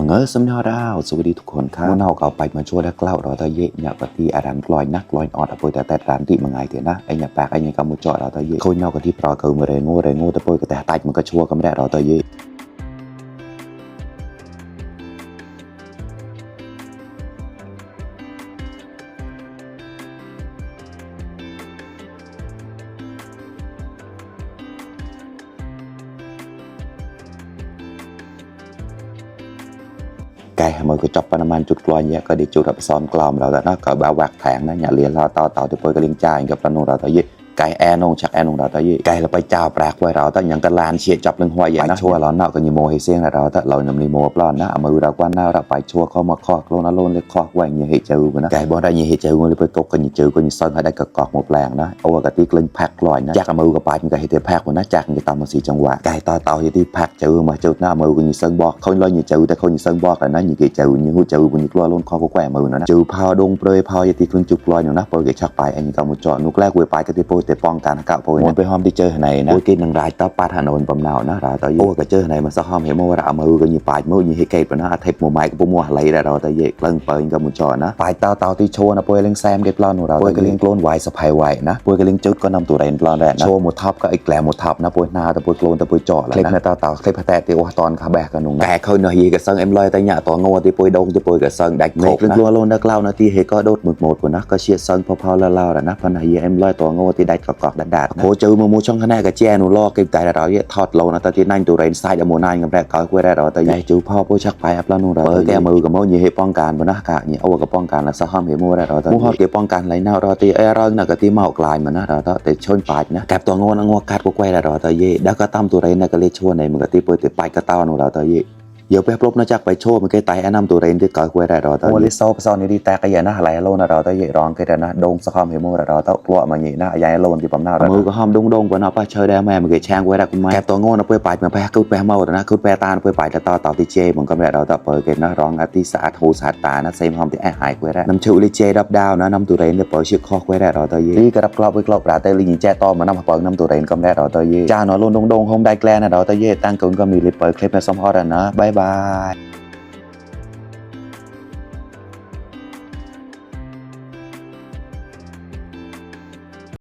เงอสำนักดาวสวัสดีทุกคนครับนอกเอาไปมาช่วยและกล่าวเราตะเยะเนี่ยปฏิอารันลอยนักลอยออดเอาไปแต่ร้านที่มังไงเถอะนะไอเนี่ยแปลกไอเนี่ยกำมือเจาะเราตะเยะคนนอกกันที่ปลอยเกิดมาเรงโง่แต่ปอยก็แต่ตายมันก็ชั่วก็ไม่ได้เราตะเยะไก่มือก็จับปนมันจุดกลอยเนี่ยก็ได้จุดรับซ้อนกลอมเราแต่น่าก็บ่าววักแทงนะอย่าเลี้ยเราต่อที่ปอยก็เลี้ยงจ่ายกับปนเราตะเยะไก่แอนงชักแอนงเราตะเยะไก่เราไปเจ้าแปลกไว้เราแต่ยังกระลานเฉียดจับลึงหัวอย่างนะชัวเราเนาะก็ยิโมให้เสียงเราแต่เรานำนิโมปลอนนะมือเรากวนหน้าเราไปชัวเข้ามาคอกโลนโลนเลยคอกไว้ยังเหตุเจอนะไก่บ่ได้ยังเหตุเจอเลยไปตกกันยังเจอกันยังซ้อนให้ได้กระกอกหมดแรงนะเอากระติกลึงแพ็คลอยนะจากมือกับปลายมันก็เหตุแพ็คมันนะจากมันจะตามมาสีจังหวะไก่ต่อที่แพ็คเจอมาเจอหน้ามือกันยังซ้อนบอกเขาลอยยังเจอแต่เขายังซ้อนบอกแต่นั้นยังเจอยังหูเจอมันยังกลัวล้นคอก็แกว่มือนะเจอพาวดงเปรย์พาวยังตีคลึงจุกลอยอยู่นะปอยก็ชักไปอันนี้ก็มุจจอนุกแรกเวไปก็ที่ปอยแต่ป้องกันกับปอยไปห้อมที่เจอไหนนะปอยกินหนังรายต่อปาถนนปมนาวนะเราต่อโอ้ก็เจอไหนมาสักห้อมเห็นว่าเรามือก็ยังปลายมือยังให้เก็บนะเทปมัวไม้ก็มัวไหลเราต่อเยกเลิ่งเปิลก็มุจจอนะปลายต่อที่โชว์นะปอยเลี้ยงแซมเด็ดปลอนเราปอยก็เลี้ยงโกลนไวสะพายไวนะปอยก็เลี้ยงจุดก็นำตัวเรนปลอนแหละโชว์หมดทับก็ไอ้แกลหมดทับนะปอยนาแต่ปอยโกลนแต่ปอยเจาะแล้วนะต่อคลิปแต่ตัวตอนขาแบกกันนุ่งแกเคยหน่อยกับเซิงเอ็มลอยแต่เนี่ยตัวงอที่ปอยดงที่ปอยกับเซิงแดกโคกนะกลัวโลนนักเล่านะที่เฮก็โดดหมดนะก็เชียร์เซิงพอๆเล่าๆนะพันหายเอ็มลอยตัวงอที่ได้กอกดัดโคเจอมือช่องข้างหน้ากับแจ้นูลอกเก็บใจเราเนี่ยทอดโลนะตอนที่นั่งตัวเรนไซด์อโมนายกับแรกก็คุยได้เราแต่ใหญ่จูพ่อผู้ชักไปอัพแล้วนู่นเราแกมือกับมือยี่ให้ป้องกันบนหน้ากากเนี่ยเอากับป้องกันแล้วสะห้อมเหมือได้เราแต่มือหอบเกี่ยวป้องกันไรน่าเราตีไอ้เราเนี่ยก็ตีเมากลายมันนะเราแต่ชนปลายนะแกตัวงอกัดก็คุยได้เราแต่เย่แล้วก็ตั้มตัวเรนเนี่ยก็เลยชวนในมันก็ตีเปิดตีไปก็เต้านู่นเราแต่เย่เดี๋ยวไปพบนะจักไปโชว์มันก็ไต่แนะนำตัวเรนที่ก่อคุยได้เราแต่โมลิโซปซอนนี่ดีแต่ก็อย่านะไหลโลนะเราแต่เย่ร้องก็ได้นะดงสะห้อมเหมือเราแต่กลัวมันยี่นะใหญ่โลนที่ปั๊มหน้าเรามือก็ห้อมดงกว่านะป้าเชยได้แม่มันก็แช่งไว้ได้คุณแม่แกตัวงอนะเพื่อไปมันไปคุดไปเมาแต่นะคุดไปตาเพื่อไปแต่ต่อที่เจมันก็ไม่ได้เราแต่เปิดเกณฑ์นะร้องอธิสาโทสาตานะเซมห้อมที่แอบหายคุยได้น้ำชูลิเจดับดาวนะน้ำตัวเรนเนี่ยปล่อยชื่อข้อคุยได้เราแต่เย่ที่กระดับกรอบไว้กรอบราแต่ลิงแจ้ต่อมาน้ำเปิดน้ำตัวเรนก็ไม่ได้เราแต่เย่จ้าเนาะโลนดงห้องได้แกล้นะเราแต่เย่ตั้งกันก็มีลิเปิดคลิปในสมพอร์นะบ๊ายบาย